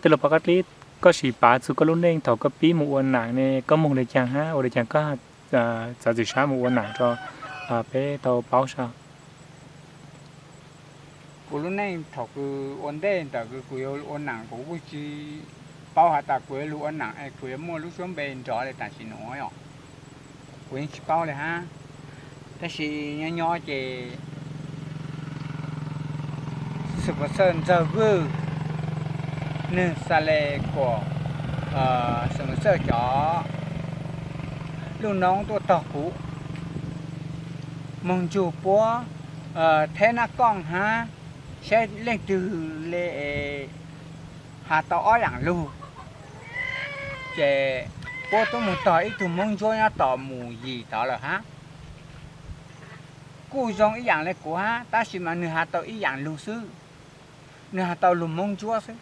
Tij laug Pov Qab Dlib, koj sim piav txog koj lub neej thaum koj pib mus ua nam ne, koj moog le caag hab ua le caag koj txav txim sab mus ua nam rua peb tau paub saib. Kuv lub neej thaum kws ua ntej ntawm kws kuv yuav ua nam kuv kuj tsi paub has tas kuv yuav lug ua nam es kuv yuav muaj lub suab npe nrov le tam sim nuav os. Kuv yeej tsi paub le hab. Tab sis nyob nyob ces Xeem Maum Xawj Ntxawg Vwj nwg xa le kuas Xeem Maum Xawj cov lub noob tuaj tog kuv, moog ntsug puab theb nab kooj hab saib leej twg le has tau ob yaam lug. Ces puab tub moog tog ib tug Moob Ntsuab nyob tom mus yim tod lawm hab. Kuj zoo ib yaam le kuv hab, tab sis mas nwg has tau ib yaam lug xwb, nwg has tau lug Moob Ntsuab xwb.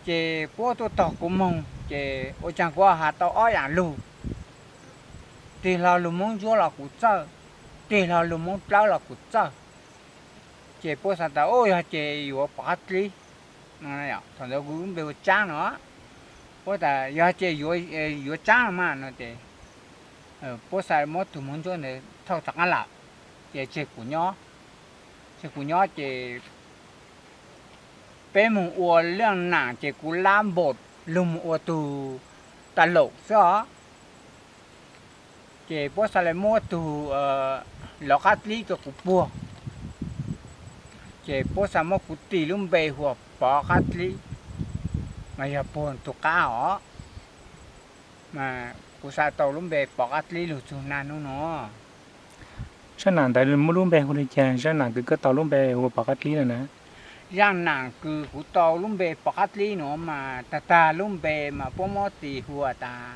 Ces puab tuaj tog kuv moog, ces ua caag kuv has tau ob yaam lug, tig hlo lug Moob Ntsuab los kuv txawj, tig hlo lug Moob Plawb los kuv txawj. Ces puab xav tas, u, yog ces yuav Pov Qab Dlib. Thaum ntawd kuv lub npe ua Tsaab no, puab tas yog ces yuav Tsaab los mas no ces puab xav muab tug Moob Ntsuab ntawd thauj rov qaab lawm, ces tseg kuv nyob. Tseg kuv nyob ces peb moog ua leej nam ces kuv lab npaum lug moog ua tug tas laum xwb os. Ces puab xav le muab tug Lov Qab Dlib rua kuv puag, ces puab xav muab kuv tis lub npe hu ua Pov Qab Dlib, mas yog puag tug qab os. Mas kuv xav tau lub npe Pov Qab Dlib lug txug naj nub nua. Zaaj nam ntawd muaj lub npe hu le caag? Zaaj nam kws koj tau lub npe hu ua Pov Qab Dlib no na. Zaaj nam kws kuv tau lub npe Pov Qab Dlib nuav mas tag tag lub npe mas puab muab tis hu tas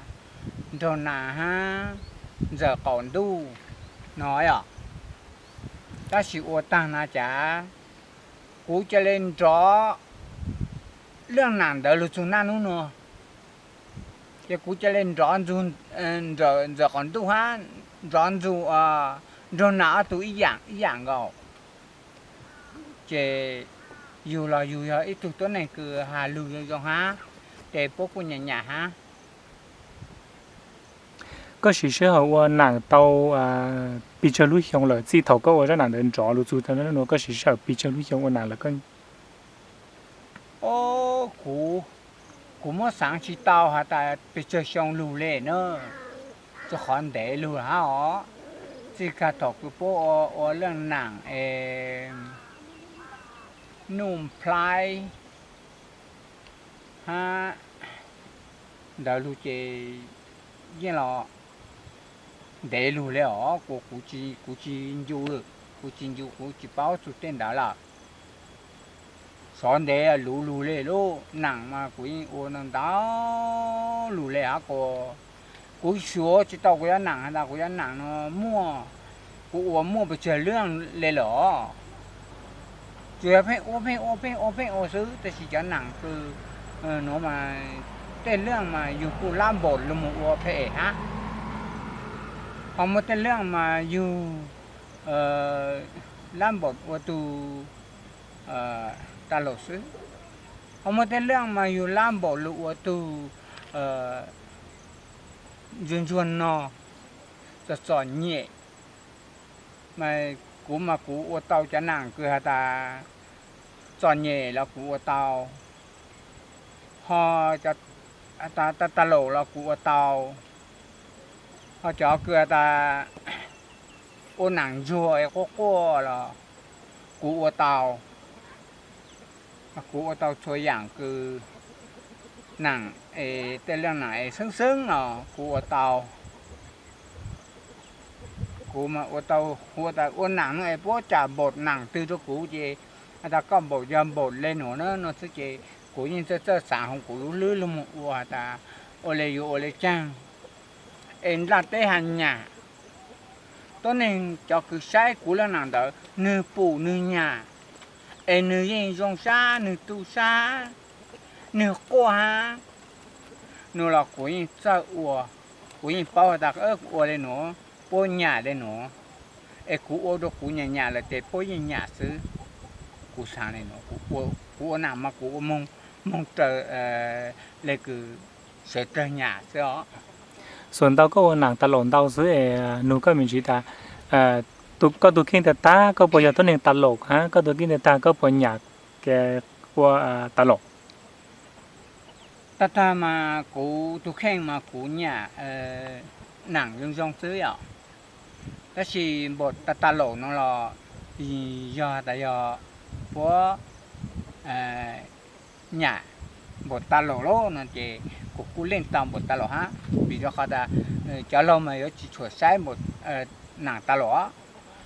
Nraug Nas hab Ntxawm Qaum Ntuj no os. Tab sis ua taag na cas kuv ca le nrov leej nam ntawd lug txug naj nub nua, ces kuv ca le nrov Ntxawm Qaum Ntuj hab nrov Nraug Nas ob tug ib yaam ib yaam nkaus. Ces yug los yug yog ib tug tuab neeg kws has lug zoo zoo hab, ces puab kuj nyam nyam hab. Koj siv sij hawm ua nam tau pes tsawg lub xyoo lawm txij thaum koj ua zaaj nam ntawd nrov lug txug tau naj nub nua, koj siv sij hawm pes tsawg lub xyoo ua nam lawm koj? Kuv, kuv muab xaav tsi tau has tas pes tsawg xyoo lug le na, tsuas qhov ntev lug hab os. Txij kag thaum kws puab ua leej nam es Nuj Nplhaib hab ntawd lug ces yeej los ntev lug le os, kuv, kuv tsis ncu, kuv tsis ncu, kuv tsis paub txug tej ntawd lawm. Sov ntev luv lug le lub nam mas kuv yeej ua ntau ntau lug le hab kuas kuv xyuas tsi tau kuv cov nam has tas kuv cov nam no muaj, kuv ua muaj pes tsawg leej le lawm os. Tsuas yog pheej ua pheej ua pheej ua pheej ua xwb, tab sis cov nam kws nuav mas tej leej mas yug kuj lab npaum lug moog ua pheej es hab, ho muaj tej leej mas yug lab npaum ua tug tas laum xwb, ho muaj tej leej mas yug lab npaum lug ua tug ntsuag ntsuag no, txom txom nyem. Mas kuv mas kuv ua tau cov nam kws has tas txom nyem los kuv ua tau, ho tas tas laum los kuv ua tau, ho cov kws has tas ua nam ntsuag es quaj quaj los kuv ua tau. Kuv ua tau txhua yaam kws nam es tej leej nam es xeeb xeeb los kuv ua tau. Kuv mas ua tau, hu tas ua nam no es puab cam npaum nam twg rua kuv ces has tas koj npaum yog npaum le nuav na no xwb ces kuv yeej txawj txawj xaav hov kuv lub hlwb lug moog ua has tas ua le yuav ua le caag es nplaj teb has nyam. Tuab neeg cov kws saib kuv leej nam ntawd nwg pum nwg nyam, es nwg yeej zoo sab, nwg tu sab, nwg quaj hab no los kuv yeej txawj ua, kuv yeej paub has tas ua le nuav puab nyam le nuav, es kuv ua rua kuv nyam nyam lawm tes puab yeej nyam xwb. Kuv xaav le nuav, kuv ua nam mas kuv ua moog moog raws le kws sawv dlawg nyam xwb os. Xuas ntau koj ua nam tas laum ntau xwb es nug koj me ntsis tas, koj tug kheej tag tag koj puas yog tuab neeg tas laum hab koj tug kheej tag tag koj puas nyam kev ua tas laum? Tag tag mas kuv tug kheej mas kuv nyam nam zoo zoo xwb yom. Tab sis npaum tas tas laum no los yog tas yog puab nyam npaum tas laum lawm no ces kuv kuj leej tau npaum tas laum hab, vim rau qhov tas cov laug mas yuav tsis tshua saib npaum nam tas laum,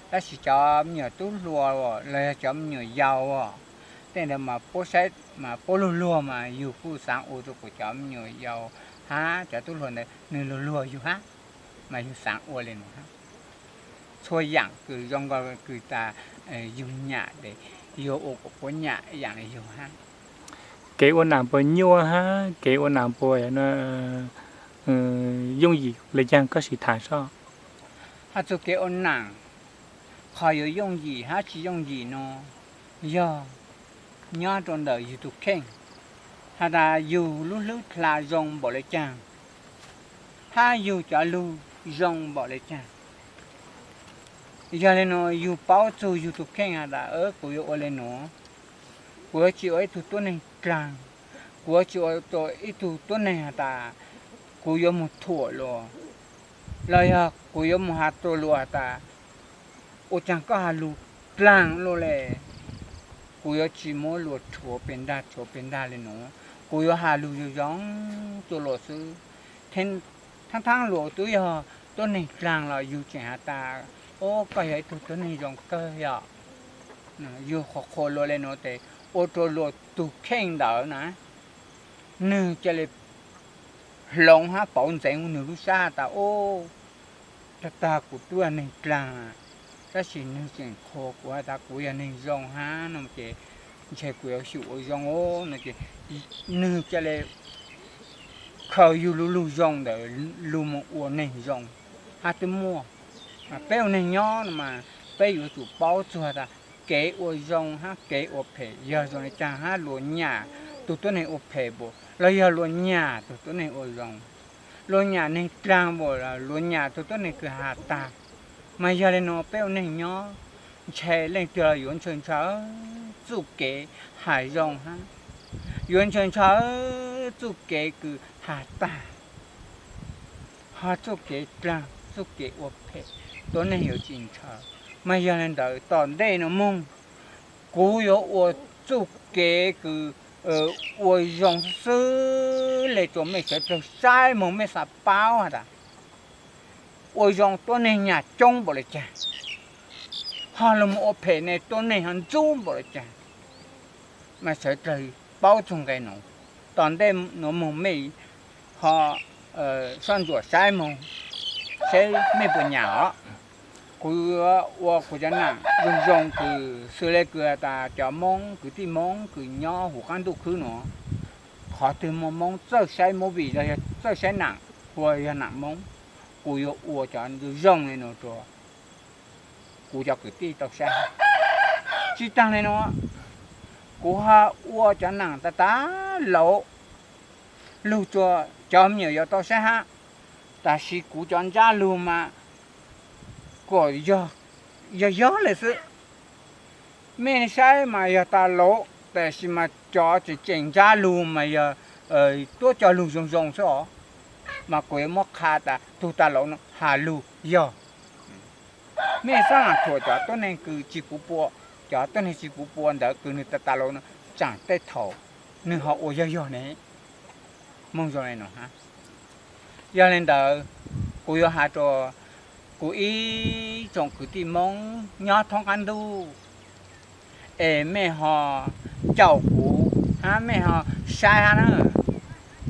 tab sis cov me nyuam tub hluas los yog cov me nyuam yaus, tej ntawd mas puab saib mas puab luag luag mas yug kuj xaav ua rau kuas cov me nyuam yaus hab cov tub hluas ntawd nwg luag luag yug hab, mas yug xaav ua le nuav hab. Txhua yaam kws zoo kws tas yug nyam tes yug ua kuas puab nyam yaam le yug hab. Kev ua nam puas nyuaj hab kev ua nam puas yooj yim le caag koj sim tham sab? Hab txug kev ua nam, qhov yuav yooj yim hab tsis yooj yim no yog nyob rau ntawm yug tug kheej, has tas yug lub hlwb dlha zoo npaum le caag hab yug cov lug zoo npaum le caag. Yog le nuav yug paub txug yug tug kheej has tas kuv yuav ua le nuav, kuv yuav tsis ua ib tug tuab neeg dlaag, kuv yuav tsis ua rua ib tug tuab neeg has tas kuv yuav moog thuam luas, los yog kuv yuav moog has rua luas has tas ua caag koj has lug dlaag luas le. Kuv yuav tsis muab luas rhuav pes ntaag rhuav pes ntaag le nuav, kuv yuav has lug zoo zoo rua luas xwb. Thaab thaab luas tub yog tuab neeg dlaag los yug tseem has tas, o, koj yog ib tug tuab neeg zoo kawg yom. Yug qhuas qhuas luas le nuav tes ua rua luas tug kheej ntawd na, nwg ca le hloov hab pauv ntxeev nwg lub sab has tas, o, tag tag kuv tub yog neeg dlaag, tab sis nwg tseem qhuas kuv has tas kuv yog neeg zoo hab no ces ntshe kuv yuav xyum ua zoo no ces nwg ca le khaws yug lub lug zoo ntawd lug moog ua neeg zoo hab twb muaj. Peb ua neeg nyob no mas peb yuav tsum paub txug has tas kev ua zoo hab kev ua phem yog zoo le caag hab luas nyam tug tuab neeg ua phem npaum los yog luas nyam tug tuab neeg ua zoo, luas nyam neeg dlaag npaum los luas nyam tug tuab neeg kws has tag. Mas yog le nuav peb ua neeg nyob ntshe leej twg los yuav ntshaw ntshaw txuj kev has zoo hab yuav ntshaw ntshaw txuj kev kws has tag, ho txuj kev dlaag txuj kev ua phem tuab neeg yuav tsis ntshaw. Mas yog le ntawd tom ntej nuav moog kuv yuav ua txuj kev kws ua zoo xwb le rua mej sawv dlawg saib moog mej xaav paub has tas ua zoo tuab neeg nyam coob npaum le caag, ho lug moog ua phem ne tuab neeg ho ntxub npaum le caag. Mas sawv dlawg paub txug nqe nuav, tom ntej nuav moog mej ho soj ntsuam saib moog seb mej puas nyam os. Kuv yuav ua kuv cov nam zoo zoo kws xws le kws has tas cov Moob kwv tij Moob kws nyob huv qaab ntuj khwb nuav, qhov twg muaj Moob txawj saib movie los yog txawj saib nam, hu yog nam Moob, kuv yuav ua cov zoo zoo le nuav rua kuv cov kwv tij tau saib. Tsi taag le nuav, kuv ho ua cov nam tag tag laus lug rua cov me nyuam yaus tau saib hab, tab sis kuv cov ntsab lug mas kuas yog yog le xwb. Mej saib mas yog tas laus, tab sis mas cov tseem tseem ntsab lug mas yog tuab cov lug zoo zoo xwb os. Mas kuv yuav muab qha tas tug tas laus no has lug yog. Mej xaav thuam cov tuab neeg kws tsi puv pua, cov tuab neeg tsi puv pua ntawd kws nwg tas tas laus no tsaam tej thaum nwg ho ua yog yog ne. Moog zoo le nuav hab. Yog le ntawd, kuv yuav has rua kuv ib tsoom kwv tij Moob nyob thoob qaab ntuj, es mej ho caum kuv hab mej ho saib hab na.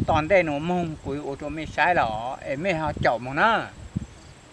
Tom ntej nuav moog kuv yuav ua rua mej saib los es mej ho caum moog na.